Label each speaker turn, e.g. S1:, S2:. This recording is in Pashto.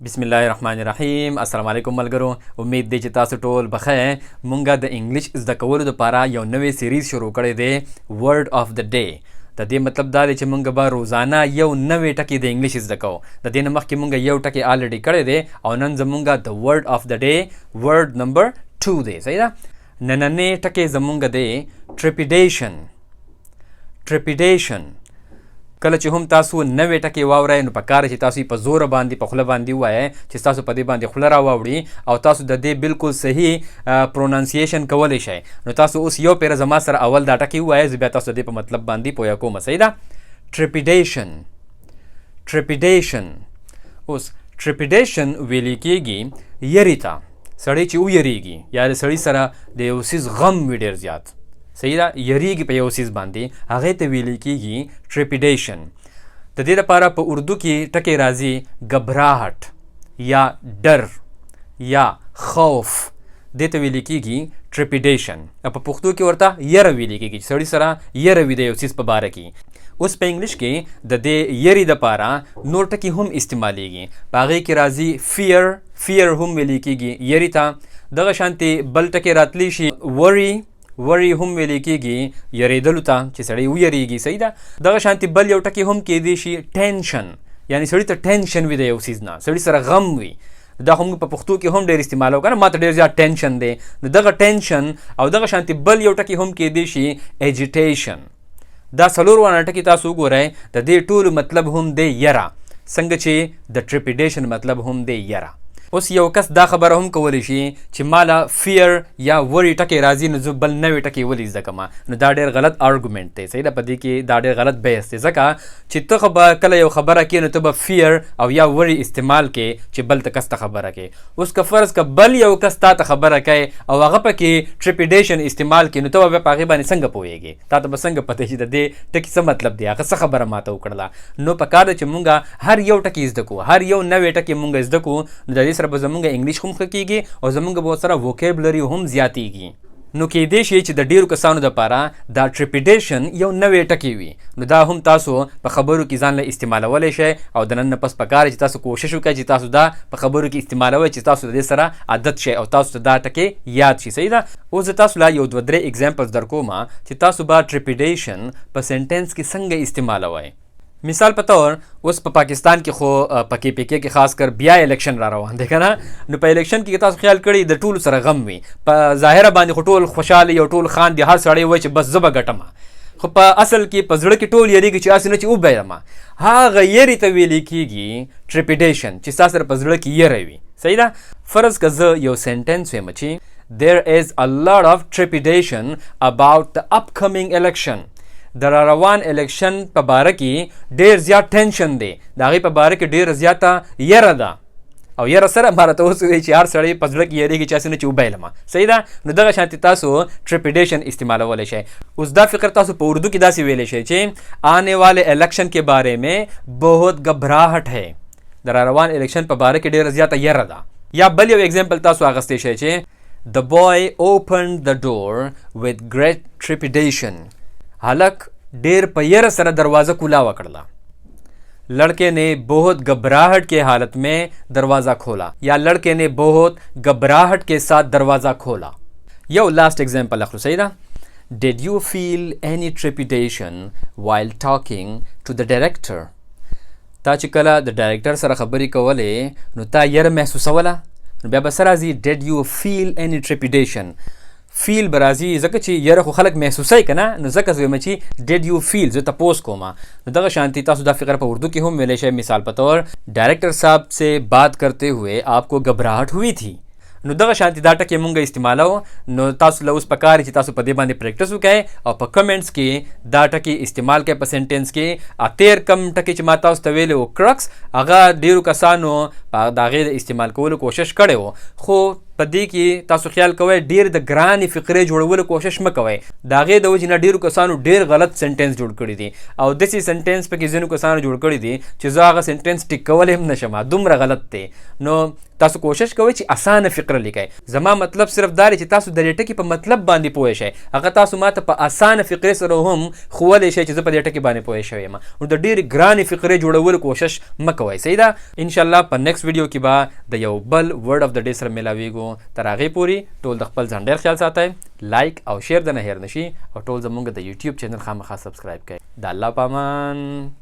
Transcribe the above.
S1: بسم الله الرحمن الرحیم. السلام علیکم ملګرو، امید دی چې تاسو ټول بخیر. مونږه د انګلیش زده کولو لپاره یو نوی سیریز شروع کړی دی، ورډ اف د ډے. د دې مطلب دا دی چې مونږ به روزانه یو نوی ټکی د انګلیش زده کوو. د دې نه مخکې مونږ یو ټکی already کړی دی او نن زمونږ د ورډ اف د ډے ورډ نمبر 2 دی. صحیح ده؟ نننی ټکی زمونږ دی ټریپیډیشن. ټریپیډیشن. کله چې هم تاسو نوې ټکی واورئ نو په کار چې تاسو یې په زوره باندې په خوله باندې ووایئ چې تاسو په دې باندې خوله راواوړي او تاسو د دې بالکل صحیح پروننسیشن کولی شئ. نو تاسو اوس یو پیر زما سره اول دا ټکی ووایئ، زه بیا تاسو د دې په مطلب باندې پوهه کوم. صحیح ده؟ ټریپیډیشن. ټریپیډیشن. اوس ټریپیډیشن ویل کېږي یری ته، سړی چې ویریږي یا د سړي سره د یو څیز غم وي ډېر زیات، صحیح ده، یریږي په یو څیز باندې، هغې ته ویل کېږي ټریپیډیشن. د دې لپاره په اردو کې ټکی راځي ګبراهټ یا ډر یا خوف، دې ته ویل کېږي ټریپیډیشن. او په پښتو کې ورته یره ویل کېږي چې سړي سره یره وي د یو څیز په باره کې. اوس په انګلیش کې د دې یری دپاره نور ټکي هم استعمالیږي. په هغې کې راځي فیر، فیر هم ویل کېږي یری ته. دغه شانتې بل ټکی راتلی شي وری، وری هم ویل کېږي یریدلو ته، چې سړی ویریږي. صحیح ده؟ دغه شانتې بل یو ټکی هم کېدی شي ټینشن، یعنی سړي ته ټینشن وي د یو څیز نه، سړي سره غم وي. دا خو موږ په پښتو کې هم ډېر استعمالوو که نه، ما ته ډېر زیات ټینشن دی. نو دغه ټینشن او دغه شانتې بل یو ټکی هم کېدی شي ایجیټیشن. دا څلور واړه ټکي تاسو وګورئ، د دې ټولو مطلب هم دی یره، څنګه چې د ټریپیډیشن مطلب هم دی یره. اوس یو کس دا خبره هم کولی شي چې ماله فیر یا وری ټکی راځي نو زه بل نوی ټکی ولې زده کوم؟ نو دا ډېر غلط ارګومنټ دی. صحیح ده؟ په دې کې دا ډېر غلط بحث دی، ځکه چې ته خو به کله یو خبره کې نو ته به فیر او یا وری استعمال کې چې بل ته کس ته خبره کې. اوس که فرض که بل یو کس تا ته خبره کوي او هغه پکې ټریپیډیشن استعمال کې، نو ته به په هغې باندې څنګه پوهېږې؟ تا ته به څنګه پته چې د دې ټکي څه مطلب دی، هغه څه خبره ماته وکړله؟ نو په کار ده چې مونږ هر یو ټکی زده کړو، هر یو نوی ټکی مونږ زده کړو، نو د دې سره به زمونږ انګلیش هم ښه کېږي او زمونږ به ورسره ووکیبلري هم زیاتېږي. نو کېدی شي چې د ډېرو کسانو دپاره دا ټریپیډیشن یو نوی ټکی وي، نو دا هم تاسو په خبرو کې ځان له استعمالولی شئ. او د نن نه پس په کار چې تاسو کوشش وکړئ چې تاسو دا په خبرو کې استعمالوئ چې تاسو د دې سره عادت شئ او تاسو ته دا ټکی یاد شي. صحیح ده؟ اوس زه تاسو له یو دوه درې اگزامپلز در کوم چې تاسو به ټریپیډیشن په سنټنس کې څنګه استعمالوئ. مثال په طور اوس په پاکستان کې خو په کې پی کې خاص کر بیا الیکشن را روان دی که نه، نو په الیکشن کې تاسو خیال کړی د ټولو سره غم وي، په ظاهره باندې خو ټول خوشحاله یو، ټول خاندي، هر سړی وایي چې بس زه به ګټم، خو په اصل کې په زړه کې ټول یریږي چې هسې نه چې وبایلم. هغه یرې ته ویل کېږي ټریپیډیشن، چې ستا سره په زړه کې یره وي. صحیح ده؟ فرض که زه یو سنټنس وایم چې there is a lot of trepidation about the upcoming election، د را روان الیکشن په باره کې ډېر زیات ټینشن دی، د هغې په باره کې ډېره زیاته یره ده. او یره سره ما راته اوس ووایي چې هر سړی په زړه کې یریږي چې هسې نه چې وبایلم. صحیح ده؟ نو دغه شانتې تاسو ټریپیډیشن استعمالولی شئ. اوس دا فکر تاسو په اردو کې داسې ویلی شئ چې آنے والے الیکشن کے بارے میں بہت گھبراہٹ ہے، د را روان الیکشن په باره کې ډېره زیاته یره ده. یا بل یو اگزامپل تاسو اخیستی شئ چې The boy opened the door with great trepidation، هلک ډیر په یره سره دروازه کولا وکړله. لڑکے نے بہت گھبراہٹ کے حالت میں دروازہ کھولا، یا لڑکے نے بہت گھبراہٹ کے ساتھ دروازہ کھولا. یو لاسٹ اگزامپل اخلو. صحیح ده؟ Did you feel any trepidation while talking to the director؟ تا چې کله د ډایریکټر سره خبرې کولې نو تا یره محسوسوله؟ نو بیا به څه راځي؟ Did you feel any trepidation، فیل به راځي، ځکه چې یره خو خلک محسوسوي که نه، نو ځکه زه وایم چې did you feel، زه تپوس کوم. نو دغه شانتي تاسو دا فکر په اردو کې هم ویلی شئ. مثال په طور ډایریکټر صاحب سے بات کرتے ہوئے آپ کو گھبراہٹ ہوئی تھی. نو دغه شانتي دا ټکی مونږ استعمالو. نو تاسو له اوس په کار چې تاسو په دې باندې پریکټس وکړئ او په کمنټس کې دا ټکی استعمال کړئ په سنټنس کې. تیر کم ټکی چې ما تاسو ته ویلی و کرکس، هغه ډیرو کسانو په د هغې د استعمال کولو کوشش کړی و، خو په دې کې تاسو خیال کوئ، ډیر د ګرانې فقرې جوړولو کوشش مه کوئ. د هغې د وجې نه ډیرو کسانو ډیر غلط sentence جوړ کړي دي، او داسې sentence پکې ځینو کسانو جوړ کړي دي چې زه هغه sentence ټیک کولی هم نه شم، دومره غلط دی. نو تاسو کوشش کوئ چې اسانه فقره لیکئ. زما مطلب صرف دا دی چې تاسو د دې ټکي په مطلب باندې پوه شئ، هغه تاسو ماته په اسانه فقرې سره هم ښوولی شئ چې زه په دې ټکي باندې پوه شوی یم. نو د ډېرې ګرانې فقرې جوړولو کوشش مه کوئ، صحیح ده؟ انشاءالله په next ویډیو کې به د یو بل word of the day سره میلاویږو. تر هغې پورې ټول د خپل ځان ډېر خیال ساتئ، like او share د نه هېر نه شي، او ټول زمونږ د یوټیوب چینل خامخا subscribe کړئ. د الله په امان.